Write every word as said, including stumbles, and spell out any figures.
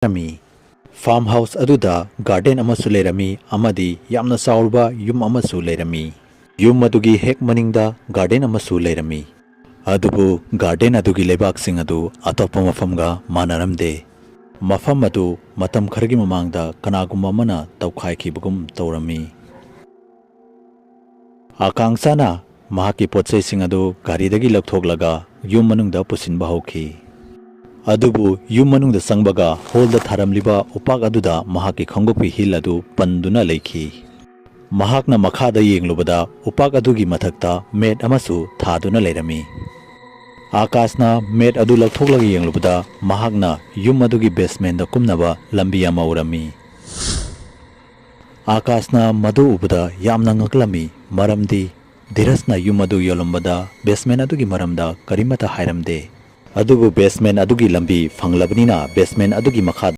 ꯂꯩꯔꯝꯃꯤ꯫ Farm house ꯑꯗꯨꯗ garden ꯑꯃꯁꯨ ꯂꯩꯔꯝꯃꯤ ꯑꯃꯗꯤ ꯌꯥꯝꯅ ꯆꯥꯎꯔꯕ ꯌꯨꯝ ꯑꯃꯁꯨ ꯂꯩꯔꯝꯃꯤ꯫ ꯌꯨꯝ ꯑꯗꯨꯒꯤ ꯍꯦꯛ ꯃꯅꯤꯡꯗ ꯒꯥꯔꯗꯦꯟ ꯑꯃꯁꯨ ꯂꯩꯔꯝꯃꯤ꯫ ꯑꯗꯨꯕꯨ ꯒꯥꯔꯗꯦꯟ ꯑꯗꯨꯒꯤ ꯂꯩꯕꯥꯛꯁꯤꯡ ꯑꯗꯨ ꯑꯇꯣꯞꯄ ꯃꯐꯝꯒ ꯃꯥꯟꯅꯔꯝꯗꯦ꯫ ꯃꯐꯝ ꯑꯗꯨ ꯃꯇꯝ ꯈꯔꯒꯤ ꯃꯃꯥꯡꯗ ꯀꯅꯥꯒꯨꯝꯕ ꯑꯃꯅ ꯇꯧꯈꯥꯏꯈꯤꯕꯒꯨꯝ ꯇꯧꯔꯝꯃꯤ꯫ ꯑꯀꯥꯡꯁꯥꯅ ꯃꯍꯥꯛꯀꯤ ꯄꯣꯠꯆꯩꯁꯤꯡ ꯑꯗꯨ ꯒꯥꯔꯤꯗꯒꯤ ꯂꯧꯊꯣꯛꯂꯒ ꯌꯨꯝ ꯃꯅꯨꯡꯗ ꯄꯨꯁꯤꯟꯕ ꯍꯧꯈꯤ꯫ ꯑꯗꯨꯕꯨ ꯌꯨꯝ ꯃꯅꯨꯡꯗ ꯆꯪꯕꯒ ꯍꯣꯜꯗ ꯊꯥꯔꯝꯂꯤꯕ ꯎꯄꯥꯛ ꯑꯗꯨꯗ ꯃꯍꯥꯛꯀꯤ ꯈꯣꯡꯎꯞꯀꯤ ꯍꯤꯜ ꯑꯗꯨ ꯄꯟꯗꯨꯅ ꯂꯩꯈꯤ꯫ ꯃꯍꯥꯛꯅ ꯃꯈꯥꯗ ꯌꯦꯡꯂꯨꯕꯗ ꯎꯄꯥꯛ ꯑꯗꯨꯒꯤ ꯃꯊꯛꯇ ꯃꯦꯠ ꯑꯃꯁꯨ ꯊꯥꯗꯨꯅ ꯂꯩꯔꯝꯃꯤ꯫ ꯑꯥꯀꯥꯁꯅ ꯃꯦꯠ ꯑꯗꯨ ꯂꯧꯊꯣꯛꯂꯒ ꯌꯦꯡꯂꯨꯕꯗ ꯃꯍꯥꯛꯅ ꯌꯨꯝ ꯑꯗꯨꯒꯤ ꯕꯦꯁꯃꯦꯟꯗ ꯀꯨꯝꯅꯕ ꯂꯝꯕꯤ ꯑꯃ ꯎꯔꯝꯃꯤ꯫ ꯑꯥꯀꯥꯁꯅ ꯃꯗꯨ ꯎꯕꯗ ꯌꯥꯝꯅ ꯉꯛꯂꯝꯃꯤ, ꯃꯔꯝꯗꯤ ꯙꯤꯔꯖꯅ ꯌꯨꯝ ꯑꯗꯨ ꯌꯣꯜꯂꯝꯕꯗ ꯕꯦꯁꯃꯦꯟ ꯑꯗꯨꯒꯤ ꯃꯔꯝꯗ ꯀꯔꯤꯃꯠꯇ ꯍꯥꯏꯔꯝꯗꯦ꯫ ꯑꯗꯨꯕꯨ ꯕꯦꯁꯃꯦꯟ ꯑꯗꯨꯒꯤ ꯂꯝꯕꯤ ꯐꯪꯂꯕꯅꯤꯅ ꯕꯦꯁꯃꯦꯟ ꯑꯗꯨꯒꯤ ꯃꯈꯥꯗ